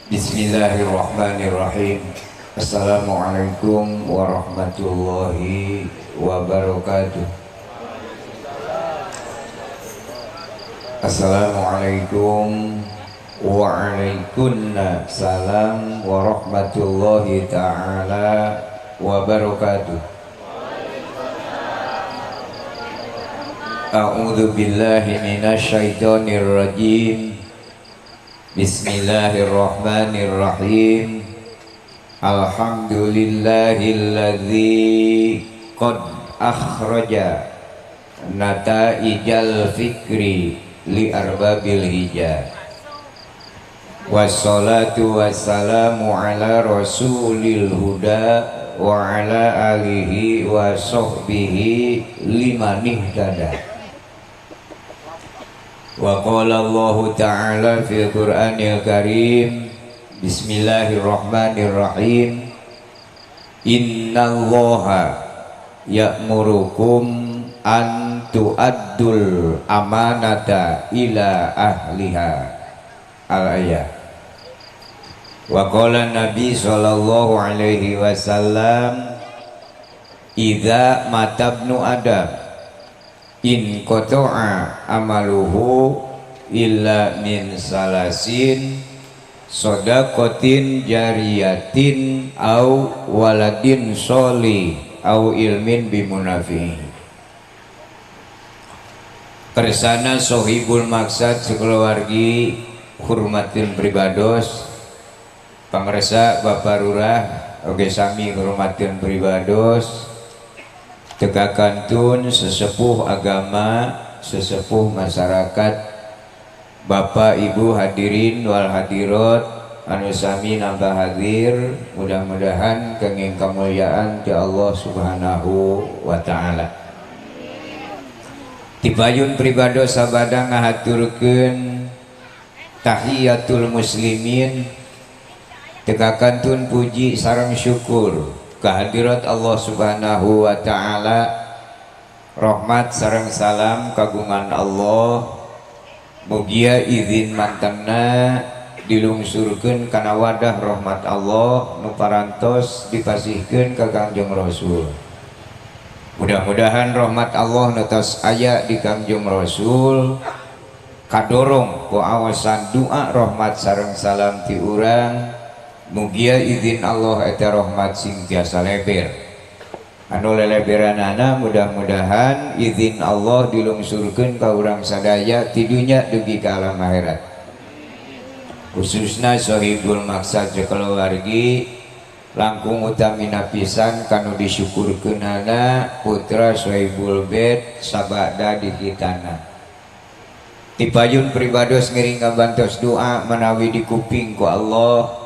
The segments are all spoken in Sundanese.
Bismillahirrahmanirrahim. Assalamualaikum warahmatullahi wabarakatuh. Assalamualaikum waalaikumsalam warahmatullahi ta'ala wabarakatuh. A'udzu billahi minasyaitonir rajim. Bismillahirrahmanirrahim. Alhamdulillahilladzi qad akhraja nataijal fikri li arbabil hijab. Wassalatu wassalamu ala rasulil huda wa ala alihi wa sahbihi liman ihtada. Wa qala Allahu ta'ala fil Qur'anil Karim. Bismillahirrahmanirrahim. Innallaha ya'murukum an tu'addul amanata ila ahliha. Al-ayat. Wa qala Nabi sallallahu alaihi wasallam, idza matabnu adam in qata'a amaluhu illa min salasin sadaqatin jariyatin au waladin sholih au ilmin bimunafi. Kersana sohibul maksad sekeluargi hurmatin pribados pangresa Bapak Lurah oge sami hormatin pribados tegakantun sesepuh agama sesepuh masyarakat Bapak Ibu hadirin wal hadirat anu sami nambah hadir mudah-mudahan kenging kemuliaan ti Allah Subhanahu wa taala. Tibayun pribados sabada ngahaturkeun tahiyatul muslimin tegakantun puji sareng syukur kehadirat Allah Subhanahu wa taala, rahmat sareng salam kagungan Allah mugia izin mantena dilungsurkeun kana wadah rahmat Allah nu parantos dipasihkeun ka Kangjeng Rasul. Mudah-mudahan rahmat Allah nu tos aya di Kangjeng Rasul kadorong ku awasan doa rahmat sareng salam ti urang. Mugia izin Allah eta rahmat sing tiasa leber anu leleberanana mudah-mudahan izin Allah dilungsurkeun ka urang sadaya ti dunya dugi ka alam akhirat, khususna sohibul maksad keluargi langkung utamina pisan kanu disyukurkeunana putra sohibul bait sabada di kitana. Tipayun pribados ngiring ngabantos doa manawi dikuping ku Allah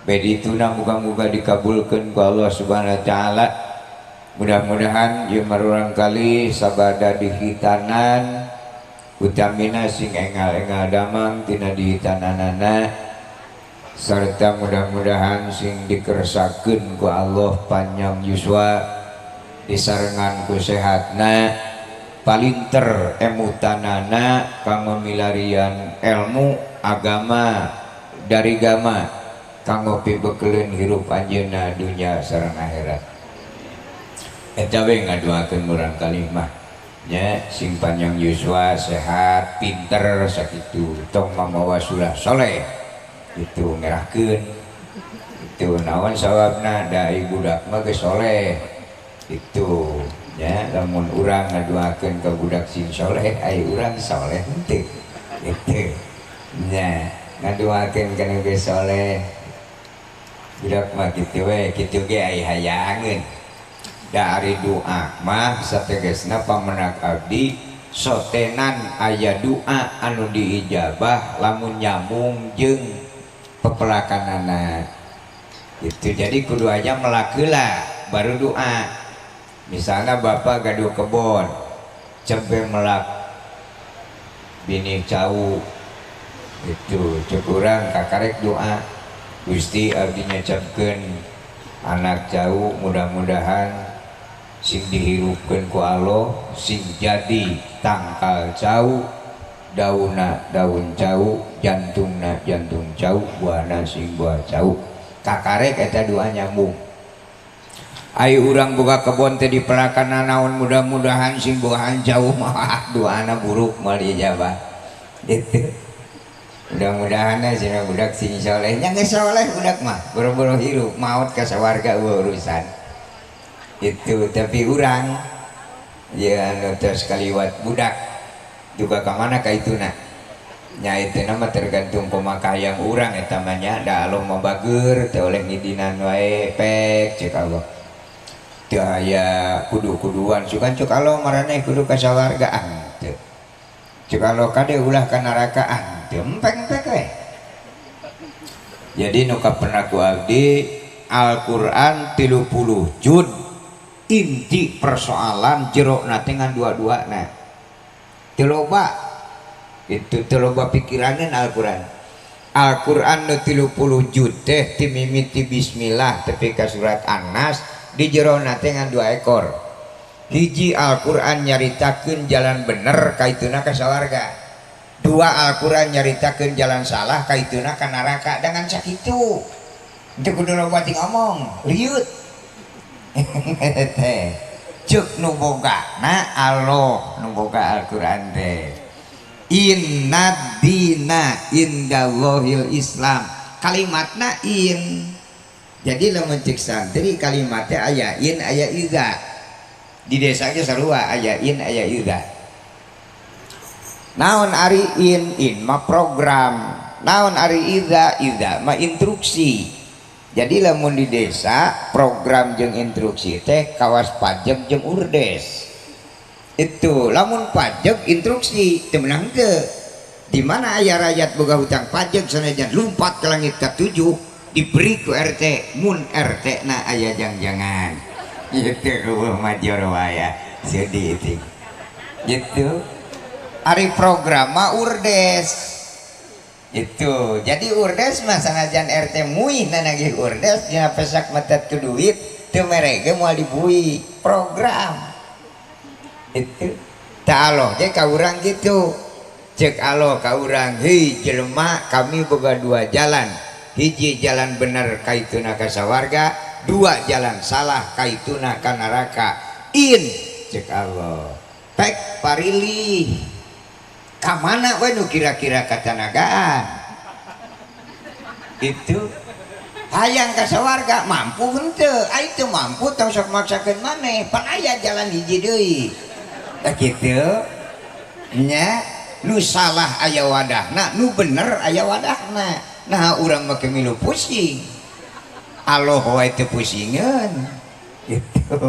bedituna muga-muga dikabulkeun ku Allah Subhanahu wa taala. Mudah-mudahan ieu marurang kali sabada dihitanan utamina sing engal-engal damang tina dihitananana serta mudah-mudahan sing dikersakeun ku Allah panjang yuswa disarengan ku sehatna palinter emutanana kanggo milarian ilmu agama dari gama kanggo pibekeleun hirup anjeunna dunya sareng akhirat. Eta we ngadoakeun urang kalimah nya sing panjang yuswa sehat pinter sakitu tong mamawa sulah soleh itu ngerahkeun itu naon sawabna da budak mah geus soleh itu nya lamun urang ngadoakeun ka budak sing soleh ai urang soleh henteu itu nya ngadoakeun kana geus soleh budak mah kitu we kitu ge ai hayangeun. Dari doa mah sategesna pamenak abdi sotenan aya doa anu diijabah lamun nyambung jeung pepelakanana itu. Jadi kudu aja melakeula baru doa. Misalnya bapak gaduh kebon cempe melak bini cau itu cek urang kakarek doa Gusti abdi nyecapkeun anak cau mudah-mudahan sing dihirupkeun ku Allah sing jadi tangkal cau Daunna daun cau, jantungna jantung cau, buahna sing buah cau. Kakarek eta doa nyambung. Ai urang boga kebon teh dipelakan nanaon mudah-mudahan sing buahan jauh mah doana buruk moal diijabah. Gitu. Mudah-mudahan cenah budak sing soleh nya geus soleh budak mah boro-boro hirup maot ka sawarga urusan. Itu tapi urang ya anu tos kaliwat budak juga ka mana ka ituna. Nya itu nama tergantung pemakaian urang eta mah nya da Allah mah bager teu oleh ngidinan wae pek cek Allah. Teu aya kudu-kuduan sugan cek Allah maraneh kudu ka sawarga teu. Cek Allah kade ulah ka neraka teu empek-empek we. Jadi nu kapenak ku abdi Al-Qur'an 30 juz inti persoalan jerona teh ngan dua-duana. Teu loba itu teu loba pikiraneun Al-Qur'an. Al-Qur'an nu 30 juz teh ti mimiti bismillah tepi ka surat An-Nas di jerona teh ngan 2 ekor. Hiji Al-Qur'an nyaritakeun jalan bener kaituna ka sawarga. 2 Al-Qur'an nyaritakeun jalan salah kaituna ka neraka. Dengan sakitu teu kudu loba ti ngomong, liut. Teh ceuk nu bogana Allah nu boga Al-Qur'an teh. Inna dina indallahil Islam. Kalimatna in. Jadi lamun cek santri kalimatnya aya in aya iza. Di desa ge sarua aya in aya iza. Naon ari in? In mah program. Naon ari iza? Iza mah instruksi. Jadi lamun di desa program jeung instruksi teh kawas pajak jeung urdes. Itu lamun pajak instruksi teu meunang teu. Di mana aya rakyat boga hutang pajak sanajan lumpat ke langit ka-7 diberi ku RT mun RT na aya jang-jangan. Gitu eueuh major wae sedih itu. Gitu. Ari program mah urdes. Itu. Jadi urdes mah sanajan RT muih na nagih urdes dina pesak metet ku duit teu mere ge moal dibui program. Itu. Ta Allah ge ka urang gitu. Cek Allah ka urang, hei jelema kami boga 2 jalan. Hiji jalan bener kaituna ka sawarga, 2 jalan salah kaituna ka neraka. In cek Allah. Pek parilih. Ka mana we nu kira-kira katanagaan? Itu hayang ka sawarga mampu henteu, ai teu mampu tong sok maksakeun maneh, pan aya jalan hiji deui. Tah kitu nya nu salah aya wadahna, nu bener aya wadahna. Nah urang make milu pusing. Allah wae teu pusingeun. Gitu.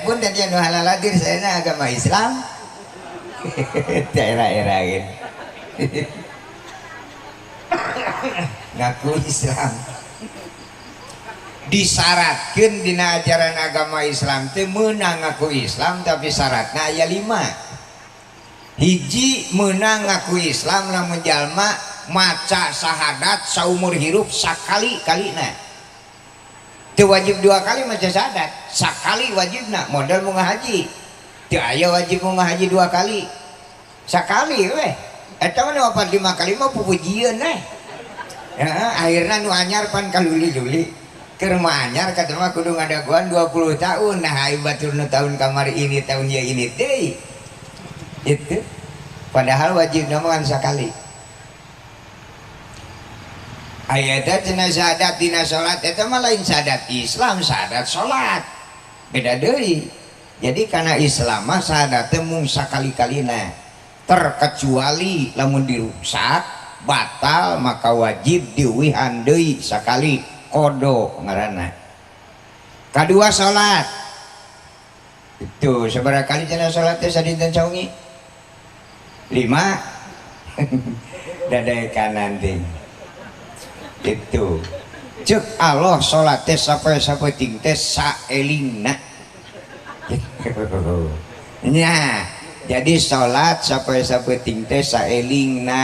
Pun dan nu halaladir saena agama Islam. Daerah-era gitu. Ngaku Islam. Disyaratkeun dina ajaran agama Islam teh meunang ngaku Islam tapi syaratna aya 5. Hiji meunang ngaku Islam lamun jalma maca syahadat saumur hirup sakali-kalina. Teu wajib 2 kali maca syahadat, sakali wajibna modal mun ngahaji. Teu aya wajib mun ngahaji 2 kali. Sakali weh. Eta mah nu 4 5 kali mah pupujieun weh. Heeh, akhirna nu anyar pan kaluli-luli. Keur mah anyar kata mah kudu ngadaguan 20 tahun. Nah, ai batur nu tahun kamari ini tahun ieu ini deui. Itu. Padahal wajibna mah kan sakali. Aya teh cenah syahadat dina salat eta mah lain syahadat Islam, syahadat salat. Beda deui. Jadi karena Islam mah syahadat teh mung sakali-kalina. Terkecuali lamun dirusak batal maka wajib diuwihan deui sakali kodo ngaranna. Kadua salat. Itu sabaraha kali cenah salat teh sadinten sawengi? 5. Dadae kanan teh. Itu. Cek Allah salat teh sapoe-sapoe teh saelingna. Nya, jadi salat sapoe-sapoe teh saelingna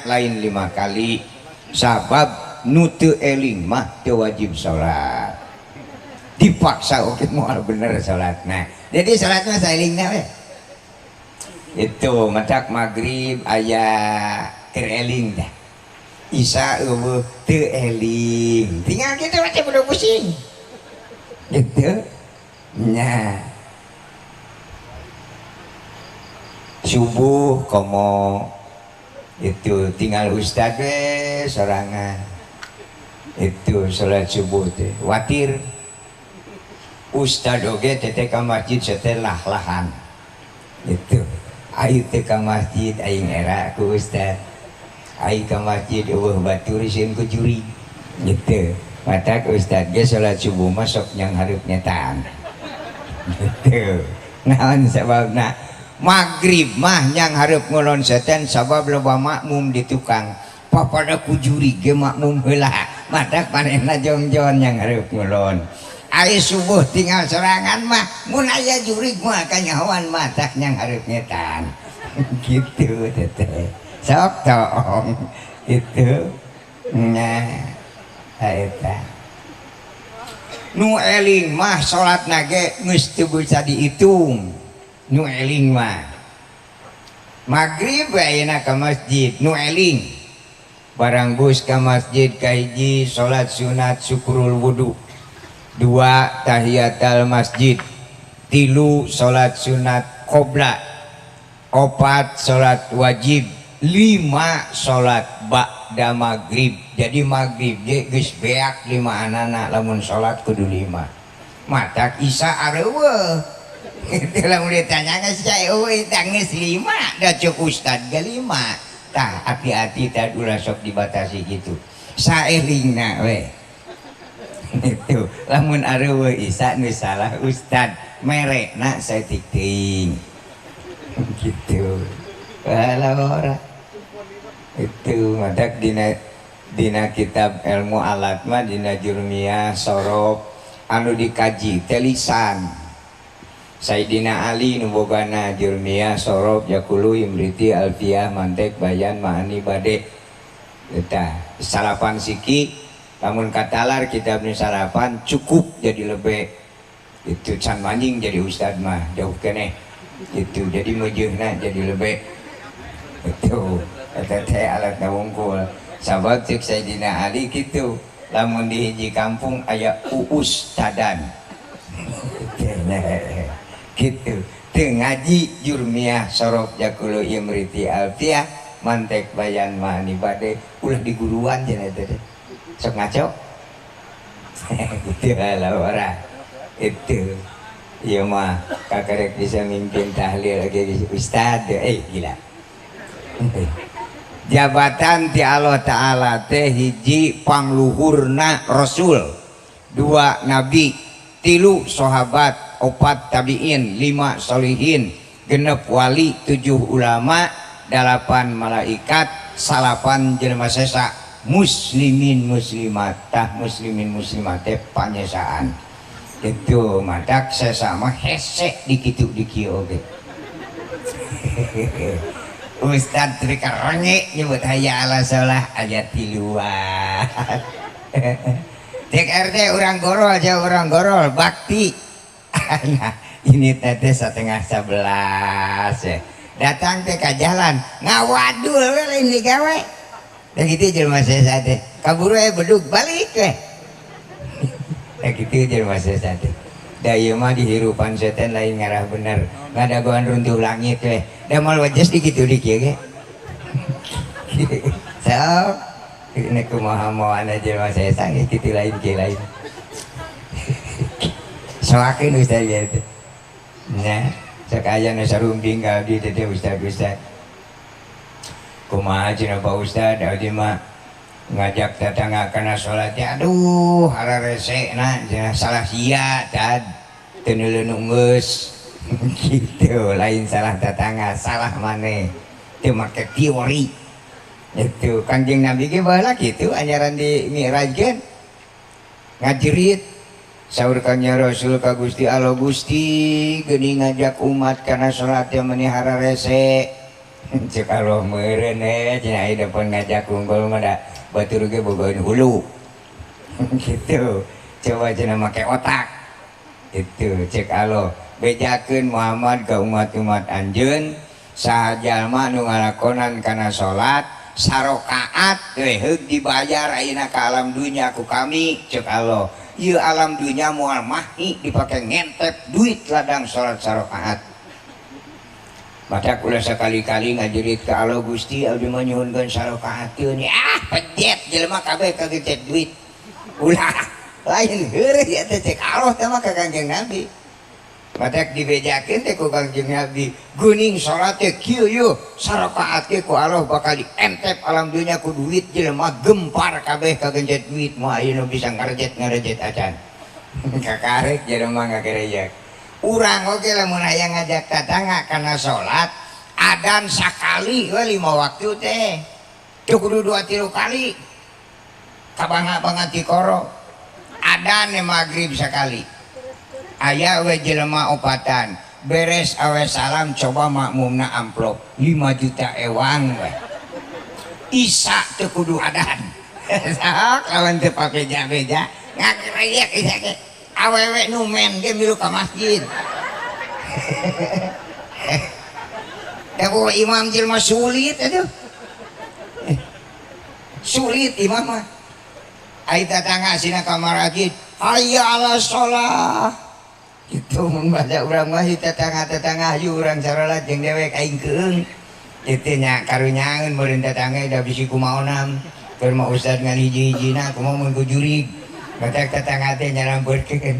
lain 5 kali. Sabab nu teu eling mah teu wajib salat. Dipaksa oge moal bener salatna. Jadi salat mah saelingna we. Itu matak maghrib aya keur eling teh. Isya eueuh teu eling. Tinggal kitu mah teh kudu pusing. Gitu. Nya. Subuh komo itu tinggal ustad we sorangan. Itu salat subuh teh watir. Ustad oge teh ka masjid setelah lah-lahan. Itu aing teh ka masjid aing era ku ustad. Aing ka masjid eueuh batur sieun ku juri. Gitu. Matak ustad ge salat subuh mah sok nyang hareup nyetan. Gitu. Naon sababna? Maghrib mah nyang hareup ngulon setan sabab loba makmum di tukang. Papada ku juri ge makmum heula. Matak manehna jongjon nyang hareup ngulon. Ari subuh tinggal sorangan mah mun aya jurig mah kanyahoan matak nyang hareup nyetan. Gitu teteh. Sok toong itu nya eta. Nu eling mah salatna ge geus teu bisa dihitung. Nu eling mah maghrib ayeuna ka masjid nu eling barang bus ka masjid kahiji salat sunat syukurul wudu, dua tahiyatul masjid, tilu salat sunat qobla, opat salat wajib, lima salat ba'da maghrib. Jadi maghrib ge geus beak lima anana lamun salat kudu lima. Matak isya areueuh. Itu lamun ditanya geus eueuh geus lima da cek ustad ge lima. Tah hati-hati tah ulah sok dibatasi gitu. Saelingna we. Itu lamun areueuh isya nu salah ustad merekna saeutik teuing. Gitu. Walah ora. Itu matak dina kitab ilmu alat mah dina jurmiyah sorob anu dikaji teh lisan. Sayyidina Ali nu bogana jurmiyah sorob jakulu imriti alfiyah mantek bayan ma'ani bade. Eta salapan siki lamun katalar kitab nu salapan cukup jadi lebih. Itu can manjing jadi ustad mah jauh keneh. Itu jadi meujeuhna jadi lebih. Itu eta teh alatna wungkul. Sabab cek Sayyidina Ali kitu lamun di hiji kampung aya ustadan. Gitu teu ngaji jurmiyah sorob jakulu imriti alfiyah mantek bayan ma'ani bade ulah diguruan cenah teh sok ngaco. Gitu lah ora. Itu ieu mah kakarek bisa mimpin tahlil oge ustad gila. Jabatan ti Allah Ta'ala teh hiji pangluhurna rasul, dua nabi, tilu sahabat, opat tabiin, lima solihin, genep wali, tujuh ulama, dalapan malaikat, salapan jelema sesa, muslimin muslimat. Tah muslimin muslimat teh panyesaan. Itu matak sesa mah hese dikitu dikieu oge. Ustad teu karenge nyebut hayya ala shalah aya tiluan. Cek RT urang gorol jauh urang gorol bakti. Nah, ini teteh 10:30 ya. Datang teh ka jalan ngawadul we lain digawe. Da kitu jelema sesa teh. Kaburu we bedug balik we. Da kitu jelema sesa teh. Da ieu mah dihirupan setan lain ngarah bener. Ngadagoan runtuh langit we. Da moal wejes di kitu di kieu ge. Sok ini kumaha moana jelema sesa ge kitu lain kieu lain. Soakeun ustaz ieu teh. Nya, sok aya nu sarumping ka abdi teh ustaz-ustaz. Kumaha cenah Pak Ustaz, abdi mah ngajak tetangga kana salat teh aduh hararesena cenah salah sia tad teu neuleun geus. Gitu, lain salah tetangga, salah maneh. Teu make teori. Itu Kanjeng Nabi ge baheula kitu ajaran di Mi'rajkeun. Ngajerit saur kanjeng Rasul ka Gusti Allah, Gusti geuning ngajak umat kana salat teh meuni hararese. Cek Allah meureun cenah aya depan ngajak unggul mah da batur ge bogoeun hulu. Gitu. Coba cenah make otak. Itu cek Allah bejakeun Muhammad ka umat-umat anjeun Saha jalma nu ngalakonan kana salat sarokaat we dibayar ayeuna ka alam dunya ku kami cek Allah. Ieu alam dunya moal mahi dipake ngentep duit ladang salat sarokaat. Maka kula sekali-kali ngajerit ka Allah Gusti abdi mah nyuhunkeun sarokaat ieu nih ah pejet jelema kabeh kagejet duit. Ulah lain heureuh ya teh cek Allah teh mah ka Kangjeng Nabi. Matak dibejakeun teh ku Kangjeng Nabi geuning salat teh kieu yeuh sarokaat ge ku Allah bakal dientep alam dunya ku duit jelema gempar kabeh kagenjet duit moal ayeuna bisa ngarejet-ngarejet acan. Kakarek jelema ngagerejek. Urang oge lamun aya ngajak tatangga kana salat adan sakali we 5 waktu teh. Teu kudu 2 3 kali. Kabangga-bangga tikoro. Adan maghrib sakali. Aya we jelema opatan beres awe salam coba makmumna amplop 5 juta ewang we. Isa teu kudu adan. Sok lawan teu pake beja ngagereyek isa ge. Awewe nu men ge milu ka masjid. Da imam jelema sulit atuh. Sulit imam mah. Ai tatangga sina ka masjid, hayya ala shalah. Gitu mun baca urang mah tetangga-tetangga hayu urang sarolat jeung dewek aing keung. Kitu nya karunyaeun meureun tetangga da bisi kumaonam. Keur mah ustad ngan hiji-hijina kumaha mun ku jurig. Batak tetangga teh nyarampeurkeun.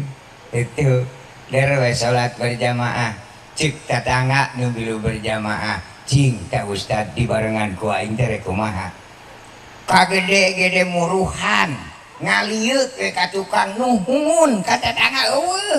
Itu der we salat berjamaah. Cik tetangga nu milu berjamaah. Cing ta ustad dibarengan ku aing teh rek kumaha. Kagede-gede muruhan ngalieuk we ka tukang nuhun ka tetangga eueuh.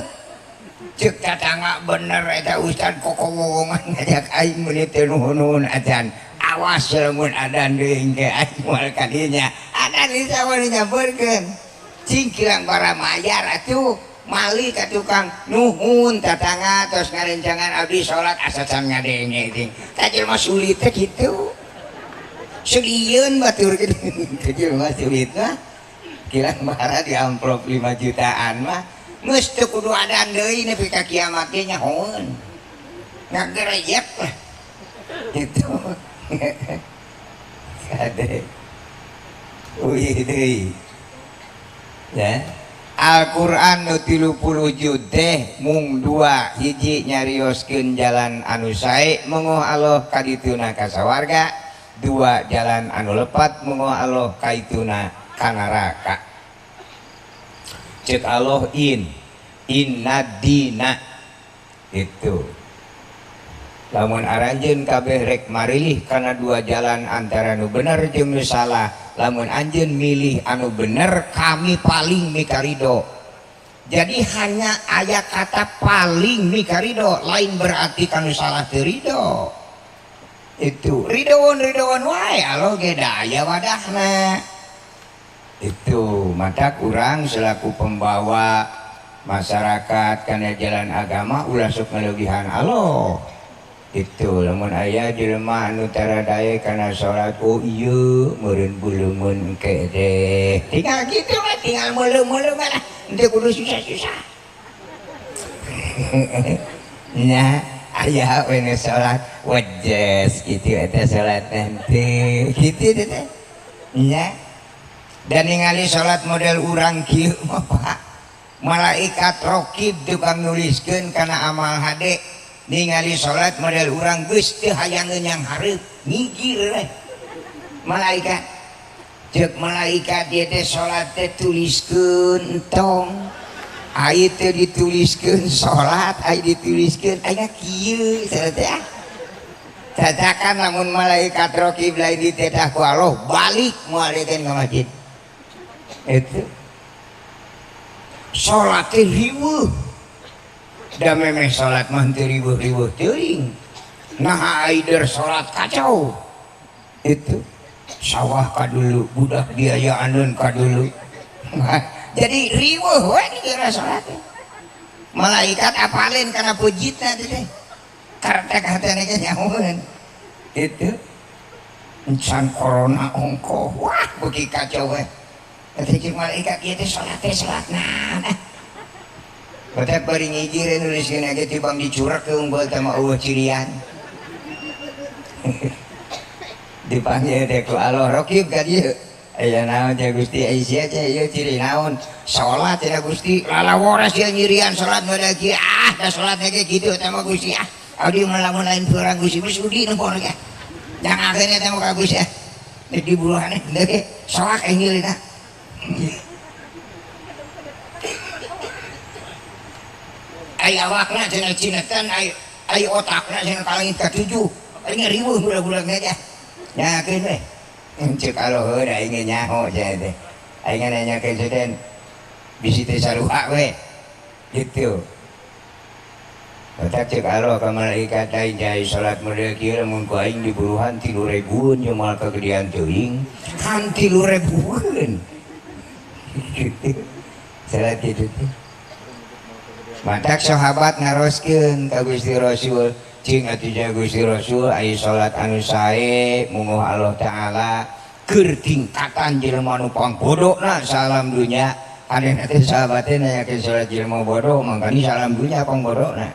Cek tatangga bener eta ustad kokowongan ngajak aing meuni teu nuhun-nuhun acan. Awas lamun adan deui engke aing moal ka dinya. Adan bisa meuni nyampeurkeun. Cing kilang bara mayar atuh mali ka tukang nuhun tatangga tos ngarencangan abdi salat asa can ngadenge ting. Tah jelema sulit teh kitu. Sulieun batur kitu. Tah jelema sulit mah. Kilang bara di amplop 5 jutaan mah. Geus teu kudu adan deui nepi ka kiamat ge nyahoeun. Ngagerejek lah. Gitu. Kade. Uih deui. Ya. Al-Qur'an nu 30 juz teh mung 2 hiji nyarioskeun jalan anu sae mengoh Allah ka dituna ka sawarga, 2 jalan anu lepat mengoh Allah ka ituna ka neraka. Cek Allah innadina itu lamun aranjeun kabeh rek marilih kana 2 jalan antara nu bener jeung nu salah, lamun anjeun milih anu bener kami paling mikarido. Jadi hanya aya kata paling mikarido lain berarti kanu salah teu rido. Itu ridoun wae Allah ge da aya wadahna. Itu maka kurang selaku pembawa masyarakat karena jalan agama ulah sok ngalebihan Allah. Itu lamun aya jelema anu tara dae kana salat oh ieu meureun buleungeun engke teh tinggal kitu mah tinggal meuleum-meuleum lah henteu kudu susah-susah. Nya aya we nu salat wejes kitu eta salat henteu kitu teh nya. Dan ningali salat model urang kieu mah Pak, malaikat rokib tukang nuliskeun kana amal hade ningali salat model urang geus teu hayangeun yang hareup ngigir we malaikat. Ceuk malaikat ieu teh salat teh tuliskeun entong ai teu dituliskeun salat ai dituliskeun aya kieu salat teh. Tatakan lamun malaikat rokib lain ditedah ku Allah balik moal dekeun ka masjid. Itu salat teh riweuh da memeh salat mah teu riweuh-riweuh teuing naha aider salat kacau. Itu sawah kadulu budak biayaaneun kadulu jadi riweuh we dikira salat teh. Malaikat apalin kana pujitna teh kartek hatena ge nyahoeun. Itu encan corona ongkoh wah beuki kacau we. Eta malaikat ieu teh salat naon. Batak bari ngijir nuliskeun ge tibang dicurak ke unggul teh mah eueuh cirian. Dipanggil teh ku Allah Rokib ka dieu. Aya naon teh Gusti ai sia teh ieu ciri naon? Salat cenah Gusti, lalawores ieu nyirian salat model kieu. Ah, da salat ge kitu eta mah Gusti ah. Abdi mah lamun lain urang Gusti geus udi nu poho ge. Jangan akhirnya teh mah ka Gusti ah. Di diburuhan teh soak engil eta. Ai awakna cenah cinetan, ai otakna cenah kalangit ka 7. Aing riweuh budak-budak ge. Nyakeun we. Ceuk Allah heuh da aing ge nyaho cenah teh. Aing nanyakeun seden bisi teh sarua we. Gitu. Otak ceuk Allah ka malaikat aing jai salat model kieu lamun ku aing diburuhan 3.000-eun jeung moal kagedean teuing. Kan 3.000-eun. Gitu. Salat kitu teh. Matak sahabat ngaroskeun ka Gusti Rasul, cing atuh ja Gusti Rasul aya salat anu sae munguh Allah Taala keur tingkatan jelema nu pangbodona salam dunya. Anehna teh sahabat teh nanyakeun salat jelema bodoh, mangkani salam dunya pangbodona.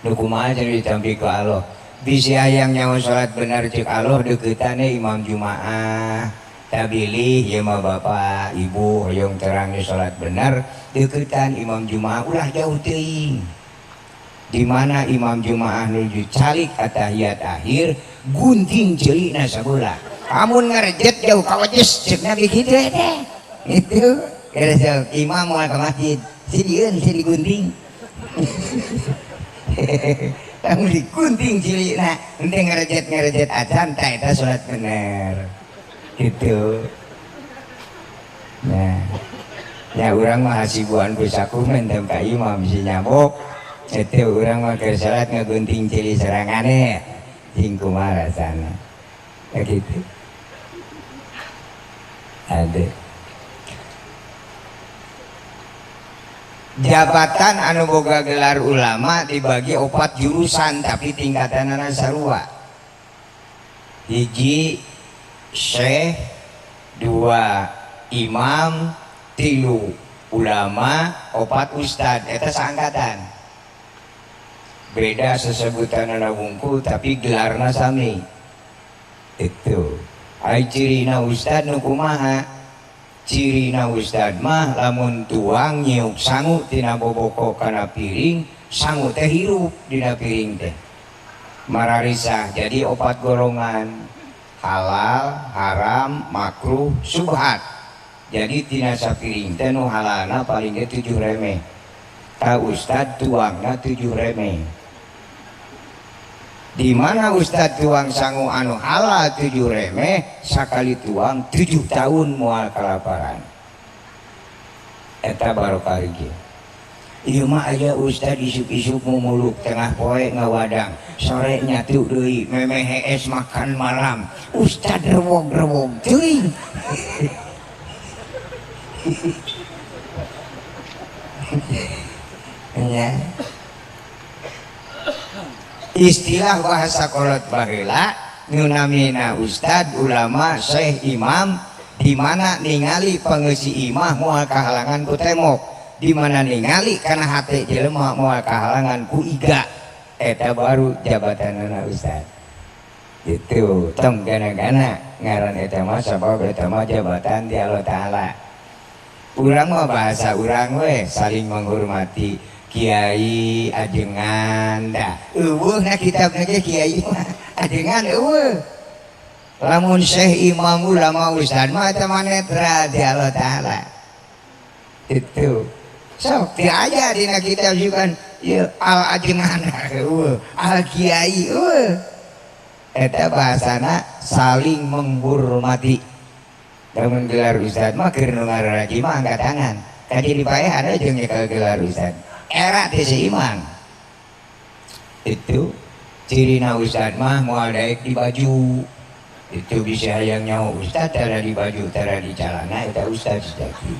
Nu kumaha cenah ditampi ku Allah? Bisi hayang nyaho salat bener ceuk Allah deukeutane imam Jumaah. Tabilih ieu mah bapak ibu hoyong terang salat bener deuketan imam Jumaah ulah jauh teuing. Di mana imam Jumaah nuju calik atahiyat akhir gunting ceulina sabelah. Amun ngarejet jauh ka wajes ceuk Nabi kitu teh. Itu kada imam moal ka masjid, sidieun si digunting. Lamun digunting ceulina henteu ngarejet-ngarejet acan tah eta salat bener. Gitu. Nah, ya urang mah hasibuan pusaku mentem ka imam si nyabok. Itu urang mah keur salat ngagunting ceuli sorangane. Cing kumaha rasana. Ya gitu. Ade. Jabatan anu boga gelar ulama dibagi 4 jurusan tapi tingkatanana sarua. Hiji syekh, 2 imam, 3 ulama, 4 ustad. Eta saangkatan. Beda sesebutanana wungkul tapi gelarna sami. Itu. Ai cirina ustad nu kumaha? Cirina ustad mah lamun tuang nyiuk sangu tina boboko kana piring, sangu teh hirup dina piring teh. Mararisah jadi 4 golongan. Halal, haram, makruh, subhat. Jadi tina sapiring teh nu halalna paling ge 7 remeh. Ta ustad tuangna 7 remeh. Di mana ustad tuang sangu anu halal 7 remeh, sakali tuang 7 tahun moal kalaparan. Eta barokah ge. Ieu mah aya ustad isuk-isuk mumuluk tengah poe ngawadang, sore nyatu deui memeh hees makan malam. Ustad rewog-rewog teuing. Nya. Istilah bahasa kolot baheula nu namina ustad, ulama, syekh, imam, di mana ningali pangeusi imah moal kahalangan ku temok, di mana ningali kana hate jelema moal kahalangan ku iga, eta baru jabatanana ustad. Gitu, tong gana-gana ngaran eta mah sabab eta mah jabatan di Allah Taala. Urang mah bahasa urang we saling menghormati kiai ajengan dah. Eueuh na kitabna ge kiai mah ajengan eueuh. Lamun syekh imam ulama ustad mah eta mah netral di Allah Taala. Itu. Sok teu aya dina kitab juga ieu al ajengan eueuh, al kiai eueuh. Eta bahasana saling menghormati. Lamun gelar ustad mah keur nu ngararaji mah angkat tangan. Tadi dipaehan jeung nyekel gelar ustad. Era teh si imam. Itu cirina ustad mah moal daek di baju. Itu bisa hayang nyaho ustad tara di baju tara di calana eta ustad sejati.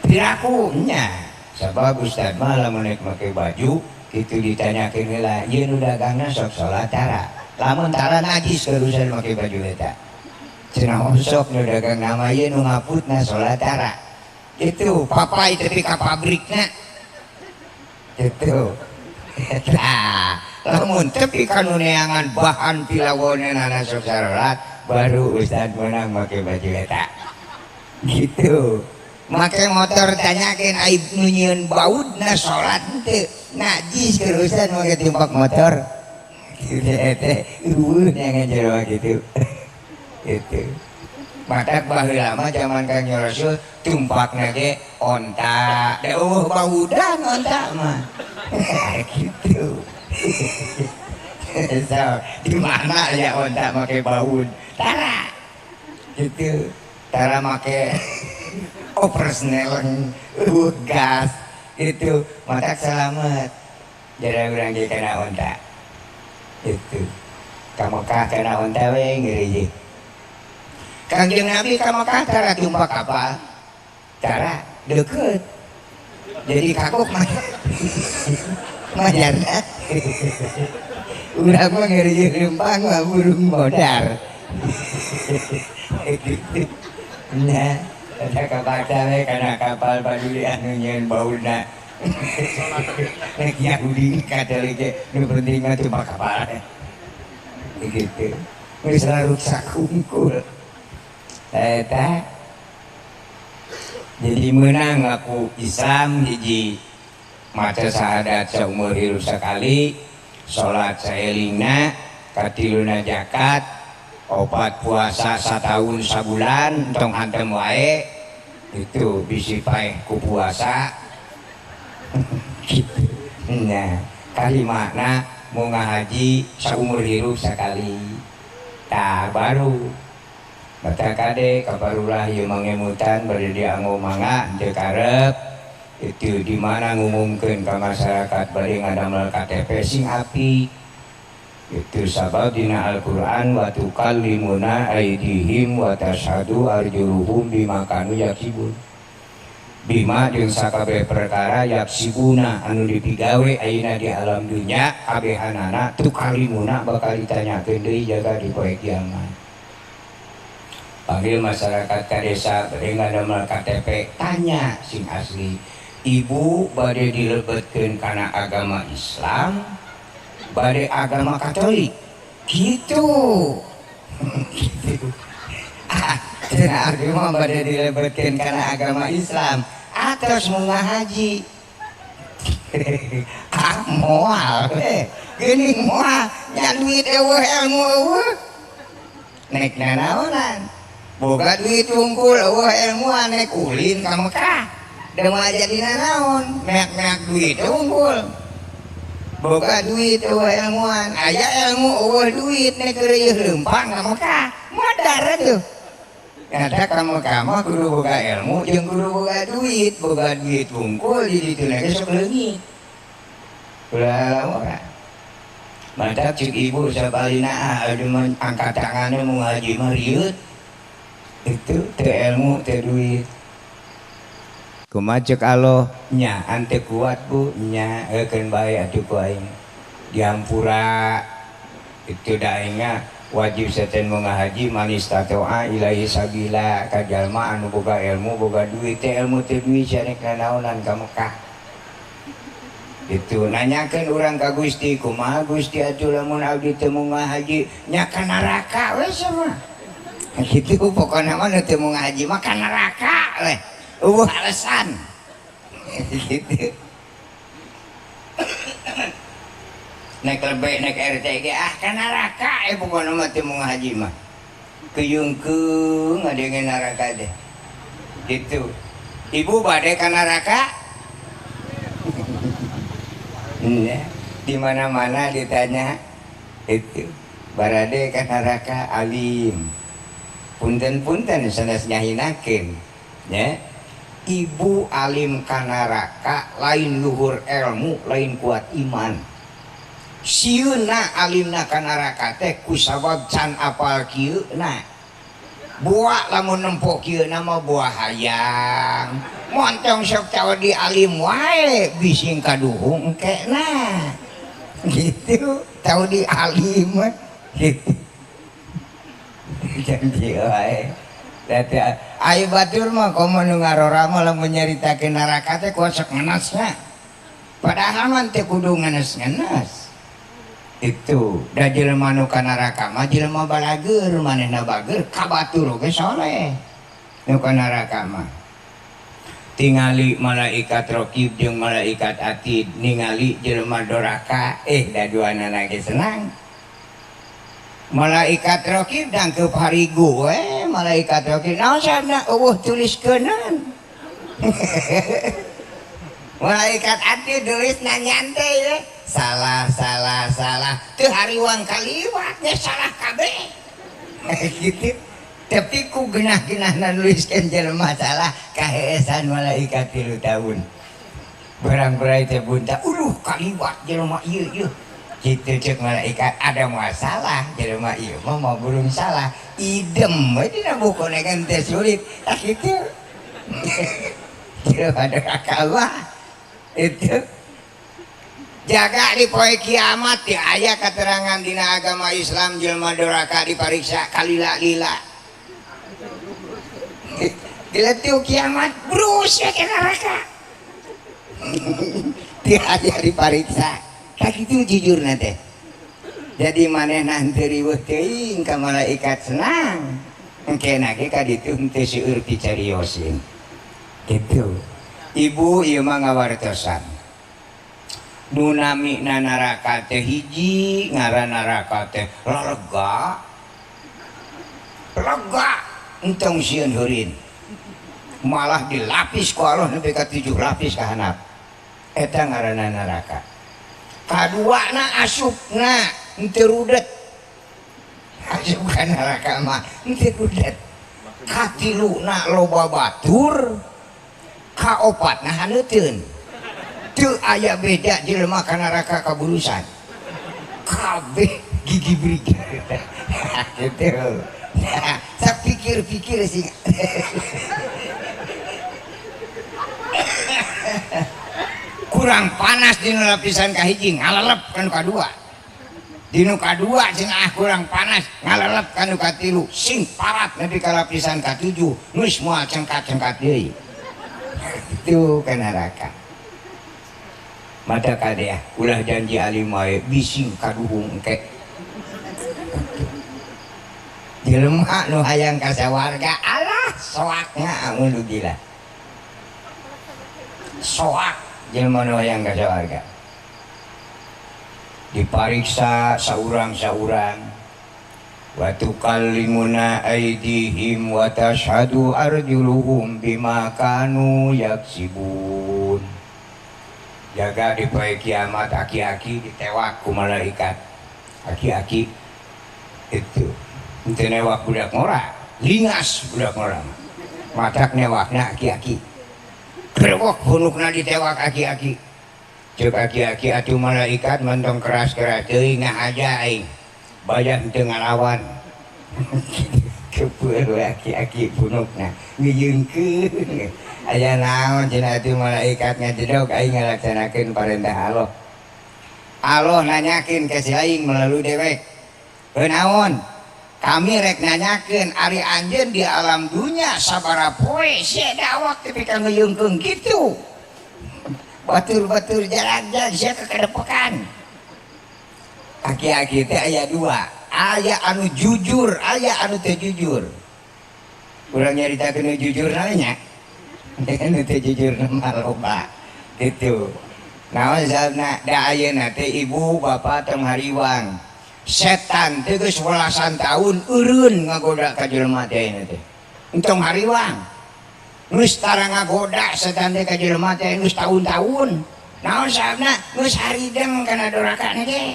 Piraku nya sabab ustad mah lamun rek make baju itu ditanyakeun heula ieu nu dagangna sok salat tara. Lamun tara najis urusan make baju eta. Cenah sok nu dagang nama ieu nu ngaputna salat tara. Itu papai tapi ka pabrikna. Itu. Eta Lamun tepi ka nu neangan bahan pilawoneunana sok sarolat, baru ustad meunang make baju eta. Gitu. Make motor tanyakeun aib nu nyieun baudna salat henteu. Najis keur ustad make tumpak motor. Gitu teh eueuh neangan jelema kitu. Gitu. Matak baheula mah zaman Kangjeng Rasul tumpakna ge onta. Da eueuh baudan onta mah. Gitu. So, di mana ya onta make baud? Tara. Gitu. Tara make oversneleng, eueuh gas. Itu matak selamat. Jadi urang ge kana onta. Itu. Ka Mekah kana onta we ngeri je. Kangjeng Nabi ka Mekah tara tumpak kapal. Tara deukeut. Jadi kagok mah. Majarna. Urang mah ngeri lempang mah burung modar. Gitu. Nah, ada kapal we kana kapal paduli anu nyieun bauna. Nek Yahudi Katolik ge nu penting mah tumpak kapal. Gitu. Geus ruksak hungkul. Eta jadi menang aku Islam hiji maca syahadat saumur hirup sekali, salat saelingna, katiluna zakat, opat puasa satahun sabulan tong hantem wae, itu bisi paeh ku puasa. Gitu. Nah, kalimana mau ngahaji saumur hirup sekali. Tah baru mata kade kabarulah ieu mangemutan bade dianggo mangga teu karep. Itu di mana ngumumkeun ka masyarakat bade ngadamel KTP sing apik. Itu sabab dina Al-Qur'an wa tukallimuna aidihim wa tashhadu arjuluhum bima kanu yaksibun. Bima jeung sakabeh perkara yaksibuna anu dipigawe ayeuna di alam dunya kabehanana tukallimuna bakal ditanyakeun deui jaga di poe kiamat. Panggil masyarakat ka desa bade ngadamel KTP tanya sing asli. Ibu bade dilebetkeun kana agama Islam, bade agama Katolik. Gitu. Gitu. Ah, cenah abdi mah bade dilebetkeun kana agama Islam atos mau ngahaji. Ah, moal we. Geuning moal nya duit eueuh ilmu eueuh. Nek nanaonan. Boga duit wungkul eueuh ilmuan nek ulin ka Mekah. Da moal jadi nanaon, meak-meak duit wungkul. Boga duit eueuh ilmuan, aya ilmu eueuh duit nek reueuh leumpang ka Mekah. Modar atuh. Eta ka Mekah mah kudu boga ilmu jeung kudu boga duit wungkul di ditu ge sok leungit. Ulah ora. Mantap cek ibu sabalina aduh angkat tanganna mau ngaji mah rieut. Itu teu ilmu teu duit. Kumaha cek Allah nya ante kuat bu nya heukeun bae atuh ku aing. Dihampura itu da aingna wajib seten mau ngahaji manis tatoa ilahi sabila ka jalma anu boga ilmu boga duit teh ilmu teh duit sia rek nanaonan ka Mekah. Itu nanyakeun urang ka Gusti kumaha Gusti atuh lamun abdi teu mau ngahaji nya ka neraka we sia mah. Kitu pokona mah nu teu mau ngahaji mah ka neraka we. Eueuh alasan. Gitu. Naik lebih naik RT ge ah ka neraka pokona mah teu mau ngahaji mah. Keuyungkeung ngadenge neraka teh. Gitu. Ibu bade ka neraka? Iya, di mana-mana ditanya itu barade ka neraka alim. Punten-punten sanes nyahinakeun nya. Ibu alim ka neraka lain luhur ilmu, lain kuat iman. Sieuna alimna ka neraka teh kusabab can apal kieuna. Buah lamun nempo kieuna mah buah hayang. Montong sok tau di alim wae bising kaduhung engkena. Gitu, tau di alim gitu. Janji wae. Ayo batur mah komo nu ngarora mah lamun nyaritakeun neraka teh ku sok ngenesna. Padahal mah teu kudu ngenes-ngenes. Itu da jelema nu ka neraka mah jelema balageur manehna bager ka batur oge soleh nu ka neraka mah. Tingali malaikat raqib jeung malaikat atid ningali jelema doraka da duanana ge senang. Malaikat raqib dangkeup harigu we malaikat raqib naon sabna eueuh tuliskeunan. Malaikat atid tulisna nyantai we. Salah salah salah teu hariwang kaliwat ge salah kabeh. Gitu. Tapi ku genah-genahna nuliskeun jelema salah kaheesan malaikat 3 tahun. Berang-berai teh bunta, uluh kaliwat jelema ieu ieu. Kitu ceuk malaikat ada masalah jelema ieu mah mau burung salah. Idem we dina bukuna kan teh sulit. Tah kitu. Jelema neraka mah itu jaga di poe kiamat teh aya keterangan dina agama Islam jelema doraka dipariksa kalila-lila. Diletiu kiamat brus we ke neraka. Teu aya dipariksa. Tah kitu jujurna teh. Jadi manehna henteu riweuh teuing ka malaikat senang. Engkena ge ka ditu henteu seueur picariosin. Kitu. Ibu ieu mah ngawartosan. Nu namina neraka teh hiji ngaran neraka teh lega. Lega entong sieun heurin. Malah dilapis ku Allah nepi ka 7 lapis ka handap. Eta ngaranna neraka. Kaduana asupna henteu rudet. Asup ka neraka mah henteu rudet. Katiluna loba batur, kaopatna haneuteun. Teu aya beda jelema ka neraka kaburusan. Kabeh gigi brig. Gitu. Saya pikir-pikir sih. Kurang panas di lapisan kahiji ngalalep kan kadua. Di nu kadua cenah kurang panas ngalalep kan nu katilu sing parat nepi ka lapisan katujuh geus moal cengkat-cengkat deui. Itu ka neraka. Mata kadea ulah janji alim wae bising kaduhung engke. Jelema nu hayang ka sawarga alah soakna amun gila. Soak jelema nu hayang ka sawarga. Dipariksa saurang-saurang. Wa tukallimuna aydihim wa tashhadu arjuluhum bima kanu yaksibun. Jaga di poe kiamat aki-aki ditewak ku malaikat. Aki-aki itu henteu newak budak ngora, lingas budak ngora. Matak newakna aki-aki. Gerwok hunukna ditewak aki-aki. Ceuk aki-aki atuh malaikat mentong keras-keras teuing ngahaja aing. Bayah henteu ngalawan. Kepeul aki-aki hunukna ngieungkeun. Aya naon cenah atuh malaikat ngajedog aing ngalaksanakeun parentah Allah. Allah nanyakeun ka si aing melalui dewek. Heuh naon? Kami rek nanyakeun ari anjeun di alam dunya sabaraha poe sia dawak tepi ka ngeuyeungkeun kitu. Batur-batur jalan-jalan sia kakedepokan. Aki-aki teh aya dua, aya anu jujur, aya anu teu jujur. Urang nyaritakeun nu jujur nya. Anu teu jujur mah loba kitu. Naon sababna da ayeuna teh ibu bapak tong hariwang. Setan teh geus welasan tahun eureun ngagoda ka jelema teh ayeuna teh. Entong hariwang. Geus tara ngagoda setan teh ka jelema teh geus tahun-tahun. Naon sababna geus harideng kana doraka teh.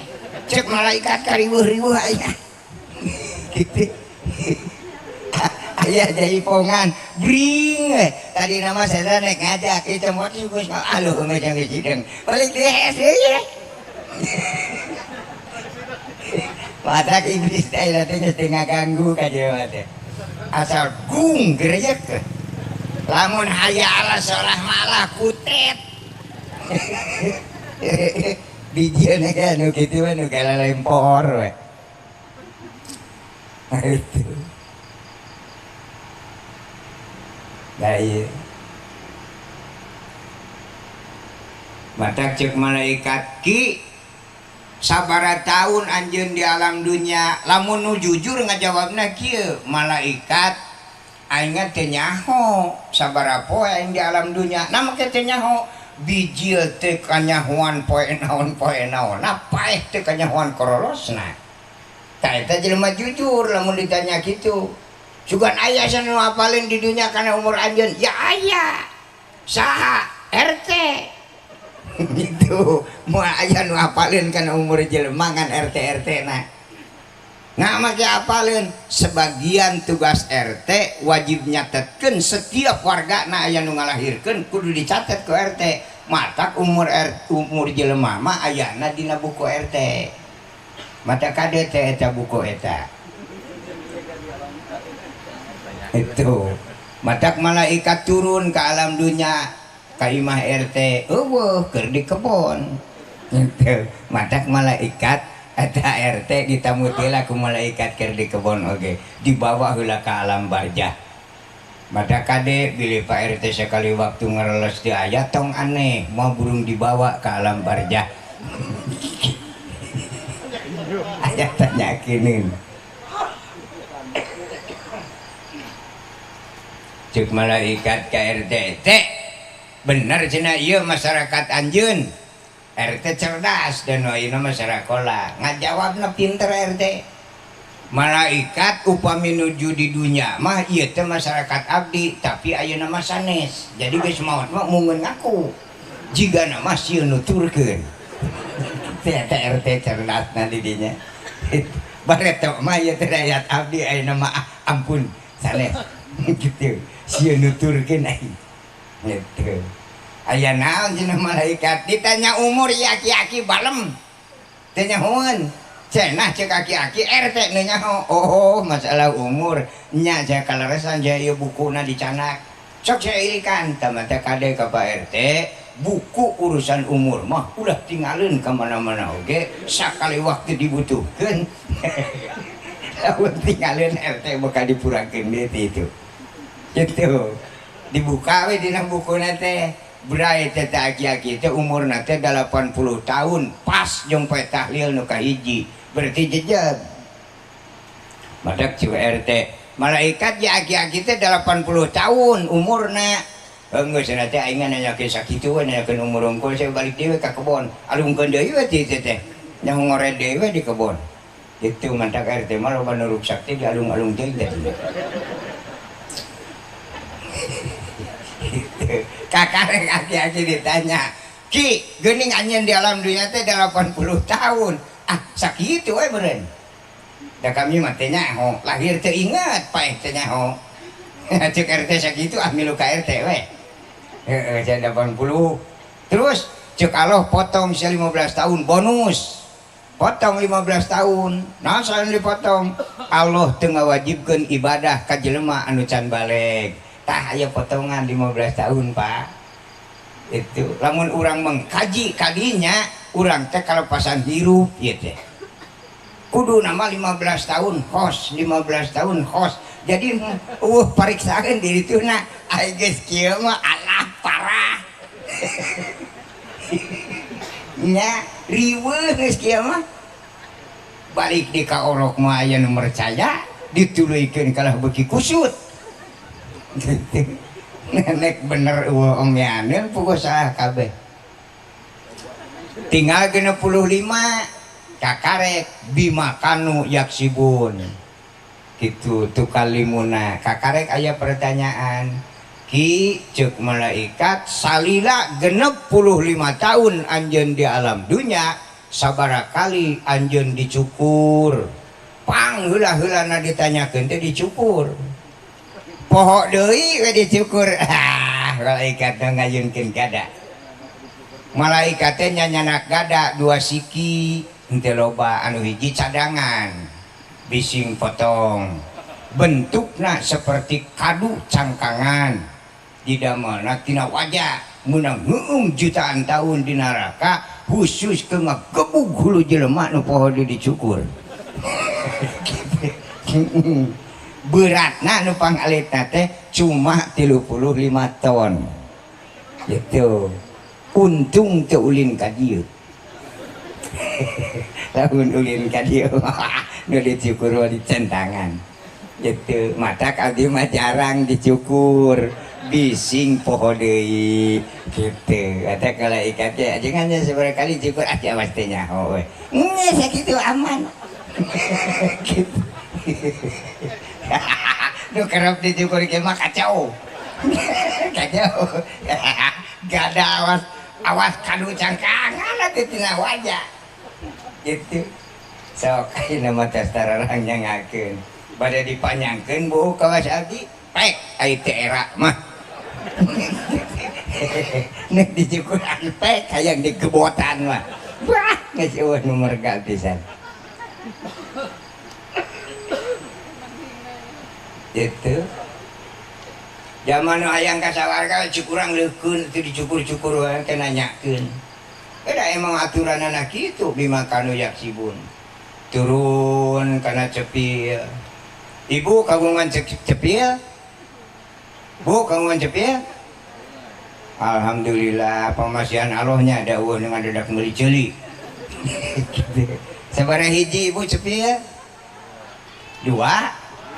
Cek malaikat kariweuh-riweuh aya. Kitu. Aya jaipongan bring we. Tadi nama setan rek ngajak kitu moal geus aluh geus geus hideng. Balik dees deui. Matak iblis teh teh geus teu ngaganggu ka jelema teh. Asal gung gerejek. Lamun haya ala solah malah kutet. Bijieun ge anu kitu we nu galalempor we. Itu. Nah ieu. Matak ceuk malaikat ki Sabaraha tahun anjeun di alam dunia? Lamun nu jujur ngajawabna kieu, malaikat, aing teu nyaho sabaraha poe aing di alam dunia. Nah, make teu nyaho, bijil teu kanyahoan poe naon poe naon, nah, paeh teu kanyahoan korolosna. Tah, eta jelema jujur lamun ditanya kitu. Sugan aya nu apalin di dunia kana umur anjeun? Ya aya. Saha? RT. Gitu, moal aya nu apalin kana umur jelema ngan RT. RT na. Nah, make apalin, sebagian tugas RT wajib nyatetkeun setiap warga. Na aya nu ngalahirkeun kudu dicatat ku RT. Matak umur R, umur jelema mah ayana dina buku RT. Mata kade teh eta buku eta itu. Matak malaikat turun ke alam dunia ka imah RT, euweuh, keur di kebon gitu. Matak malaikat eta RT ditamu teh ku malaikat keur di kebon oge, dibawa heula ka alam barzah. Mata kade bilih Pak RT sekali waktu ngereles di aya, tong aneh, mau burung dibawa ke alam barzah. Aya tanya kini, cek malaikat ke RT, "Teh, bener cenah ieu masyarakat anjeun?" RT cerdas dan ayeuna masyarakat ngajawabna pinter RT. "Malaikat, upami nuju di dunia mah ieu teh masyarakat abdi, tapi ayeuna mah sanes. Jadi geus maot mah mungeun ngaku jigana mah sieun nuturkeun." Teh RT cerdas na di dinya. Bareto mah ieu teh rakyat abdi, ayeuna mah, ah, ampun, sanes gitu, sieun nuturkeun aing gitu. "Aya naon?" cenah malaikat. Ditanya umur ya aki-aki balem teu nyahoeun. Cenah cek aki-aki RT nu nyaho. "Oh, masalah umur nya, saya kaleresan saya ieu bukuna dicanak, sok saya irikan." Tah, mata kade ka Pak RT, buku urusan umur mah ulah tinggalin ke mana-mana oge, sakali waktu dibutuhkan. Lamun tinggalin RT bakal dipurangkeun deui itu gitu. Dibuka we dina bukuna teh, bray teh aki-aki teh umurna teh 80 tahun pas jeung poe tahlil nu kahiji, berarti jejeg. Madak cu RT, "Malaikat, ya aki-aki teh 80 tahun umurna." Geus cenah teh, aing nanyakeun sakitu we, nanyakeun umur unggul, saya balik deui ka kebon, alungkeun deui we teh teh nyaho ngored deui we di kebon itu. Mantak RT mah loba nu ruksak teh dialung-alung teuing teh. Kakarek aki-aki ditanya, "Ki, geuning anjeun di alam dunia teh 80 tahun." "Ah, sakitu we meureun. Da kami mah teh nyaho, lahir teu inget, paeh teh nyaho." Cek RT sakitu, ah, milu ka RT we. Heeh, saya 80. Terus cek Allah potong saya 15 tahun bonus. Potong 15 tahun. Nah, saya dipotong. Allah teu ngawajibkeun ibadah ka jelema anu can balig. Tah, aya potongan 15 tahun, Pak. Itu lamun urang mengkaji kadinya, urang teh kalepasan hirup ieu teh. Kudu nama 15 tahun kos, 15 tahun kos. Jadi pariksakeun diri tuh na, ai geus kieu mah alah parah. Nya riweuh geus kieu mah. Balik di ka orok mah aya nu percaya, dituluykeun kalah beuki kusut. Nenek bener eueuh ongeaneun, puguh salah kabeh. Tinggal 65, kakarek bima kanu yaksibun. Gitu tukalimuna. Kakarek aya pertanyaan. "Ki," cek malaikat, "salila 65 tahun anjeun di alam dunia, sabaraha kali anjeun dicukur?" Pang heula-heulana ditanyakeun teh dicukur. Poho deui we dicukur. Ah, malaikat teh ngayunkeun gada. Malaikat teh nyanyanak gada dua siki, henteu loba, anu hiji cadangan. Bising potong. Bentukna seperti kadu cangkangan. Didamelna tina waja, meunang heung jutaan tahun di neraka khusus ke ngagebug hulu jelema nu poho deui dicukur. Beratna nu pangalitna teh cuma 35 ton gitu. Untung teu ulin ka dieu. Lamun ulin ka dieu nu dicukur mah dicentangan. Gitu, matak abdi mah jarang dicukur. Bising poho deui gitu. Eta kalau ikat ge jangan sabaraha kali cukur ati awas teh nyaho we. Geus sakitu aman. Gitu. Nu kerep dicukur ge mah kacau. Kacau. Gada awas awas kadu cangkangan atuh tina wajah. Gitu. Sok ayeuna mah tos tararang nyangakeun. Bade dipanjangkeun buuk kawas abdi, pek ai teu era mah. Nek dicukuran pek hayang digebotan mah. Wah, geus eueuh nu merga pisan. Gitu. Zaman nu hayang ka sawarga cukurang leukeun teu dicukur-cukur wae teh nanyakeun. Eta emang aturanana kitu bima kanu yaksibun. Turun kana cepil. Ibu kagungan cepil? Bu kagungan cepil? Alhamdulillah pamasihan Allahnya da eueuh nu ngadedak meuli ceuli. Sabaraha hiji ibu cepil? Dua.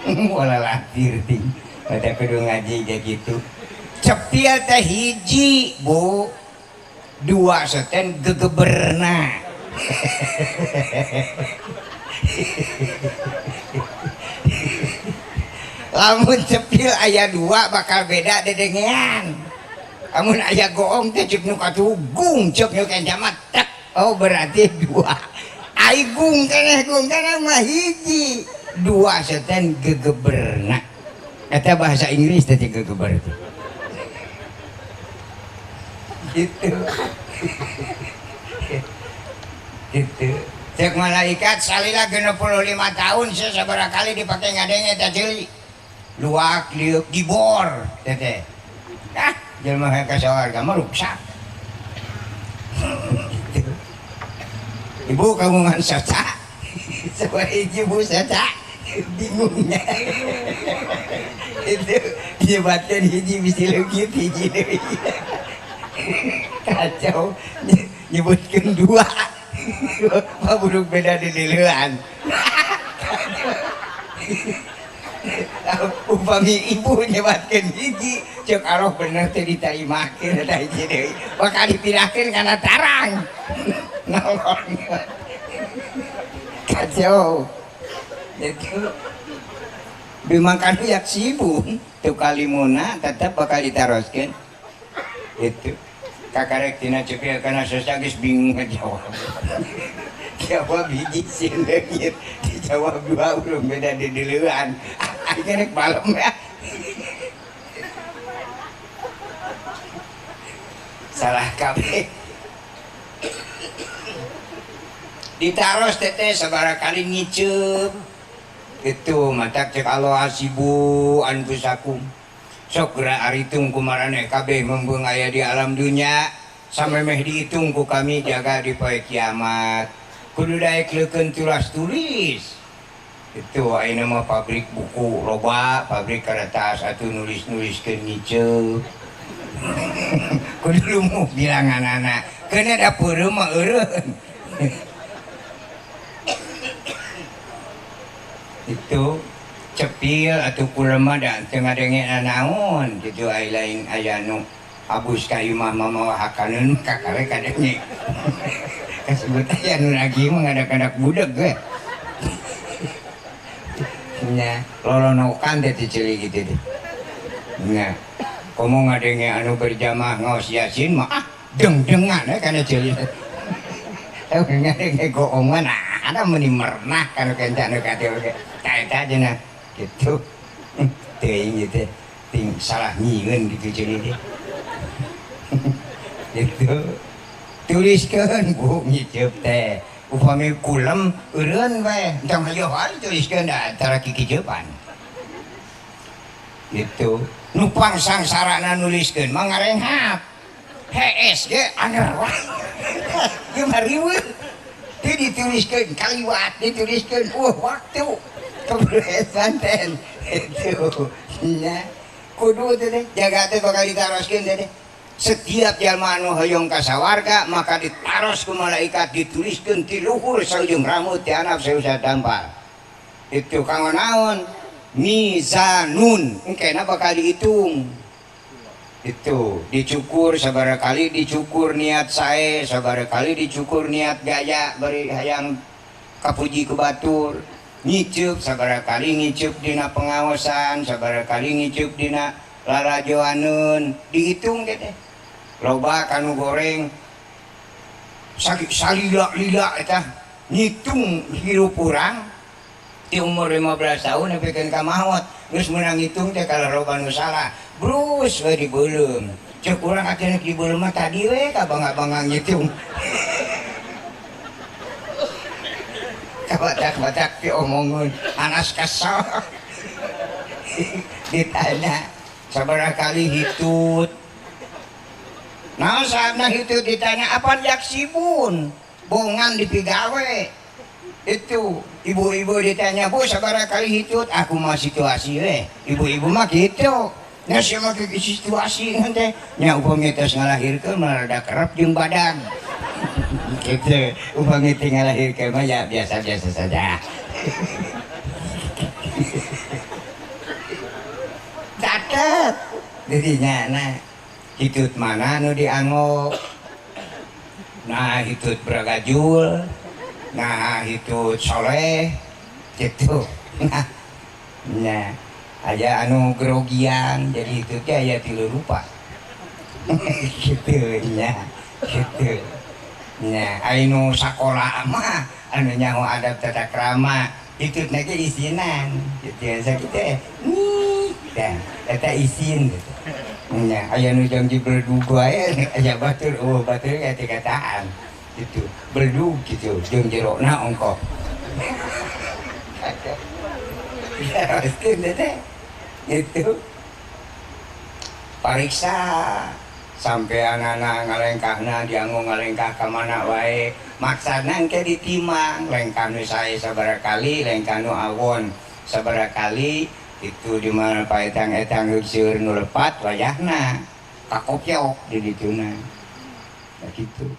Wala latir ting. Ada kudu ngaji kayak gitu. Cepil teh hiji, Bu. Dua seten gegeberna. Lamun cepil aya dua bakal beda dedengean. Lamun aya goong teh ceuk nu katugung, ceuk nu kenca mah tek. Oh berarti dua. Ai gung keneh gung keneh mah hiji. Dua seten gegeberna. Eta bahasa Inggris teh gegeber teh. Gitu. Gitu. Cek malaikat salila 65 tahun sabaraha kali dipake ngadenge eta ceuli. Luak liuk dibor teh. Ah, jelema ka sawarga mah ruksak. Gitu. Ibu kagungan soca. Sabaraha hiji bu soca. Bingungnya. Itu dibatkeun hiji bisi leungit hiji deui. Kacau nyebutkeun dua. Mah buruk beda di dileuan. Upami ibu nyebatkeun hiji ceuk arwah bener teh ditarimakeun eta hiji deui. Bakal dipindahkeun kana tarang. Nolong. Kacau. Itu dimakan yak sibuk tu kalimuna tetap bakal ditaroskeun. Itu kakarek tina cepil kana sosa geus bingung ngajawab. Jawab hiji sieun leungit, dijawab dua urang beda di dileuan. Aing rek balem ya. Salah kabeh. Ditaros teteh sabaraha kali ngiceup. Itu matak cek Allah hasibu anfusakum. Sok geura aritung kumaraneh kabeh membeung aya di alam dunya samemeh dihitung ku kami jaga di poe kiamat. Kudu daek leukeun tulas tulis. Itu ayeuna mah pabrik buku loba, pabrik kertas atuh nulis-nuliskeun ngiceup. Kudu lumuh bilanganana. Keuna da peureum mah eureun. Itu cepil atau kulema dan teu ngadenge naon gitu ai lain aya nu abus ka imah mamawa hakaneun kakare kadenge. Kasebut aya nu lagi mah ngadak-ngadak budeg we. Nya lolonokan teh ceuli kitu teh. Nya komo ngadenge anu berjamaah ngaos Yasin mah ah deng-dengan we kana ceuli. Ngadenge goongan ada meni merenah kana kenca nu katieu ge. Eta cenah gitu. Teuing ieu teh ting salah nyieun gitu ceuli teh. Gitu. Tuliskeun bu ngiceup teh. Upami kulem eureun we, entong hayohan tuliskeun da antara kikiceupan. Gitu. Nu pangsangsarana nuliskeun mah ngarenghap. HS ge anger wae. Ieu mah riweuh. Teu dituliskeun kaliwat, dituliskeun waktu. Keberesan teh. Itu. Nya kudu teh jaga teh bakal ditaroskeun teh. Setiap jalma anu hoyong ka sawarga maka ditaros ku malaikat dituliskeun ti luhur saujung rambut ti handap sausah dampal. Itu kanggo naon? Mizanun, engkena bakal dihitung. Itu dicukur sabaraha kali dicukur niat sae, sabaraha kali dicukur niat gaya bari hayang kapuji ku batur. Ngiceup sabaraha kali ngiceup dina pengaosan, sabaraha kali ngiceup dina lalajoaneun, dihitung teh teh. Loba kanu goreng salila-lila eta ngitung hirup urang ti umur 15 tahun nepikeun ka maot, geus meunang ngitung teh kalau loba nu salah. Brus we dibeuleum. Ceuk urang akhirna dibeuleum mah tadi we ka bangga-bangga ngitung. Kabadak-badak diomongeun anas kesel. Ditanya sabaraha kali hitut. Naon saatna hitut ditanya apan yaksibun, bongan dipigawe. Itu ibu-ibu ditanya, "Bu, sabaraha kali hitut?" Aku mah situasi we. Ibu-ibu mah gitu. Nya sia mah situasi teh. Nya upami tos ngalahirkeun mah rada kerep jeung badan. Gitu, upami teh ngalahirkeun mah ya biasa-biasa saja. Catet dirinya nah hitut mana nu dianggo, nah hitut beragajul, nah hitut soleh gitu. Nah nya aya anu gerogian jadi hitut teh aya tilu rupa. Gitu nya gitu nya. Anu sakola mah anu nyaho adab tata krama hitutna ge isinan gitu sakitu teh nih dah eta isin gitu. Nya aya nu janji beledug wae aya batur eueuh batur aya teu katahan gitu beledug gitu jeung jerona ongkoh. Ya teh itu pariksa sampai anak-anak ngalengkahna dianggo ngalengkah ka mana wae maksana engke ditimang lengkah nu sae sabaraha kali lengkah nu awon sabaraha kali itu di mana paetang-etang seueur nu lepat wayahna kakopiok di dituna gitu.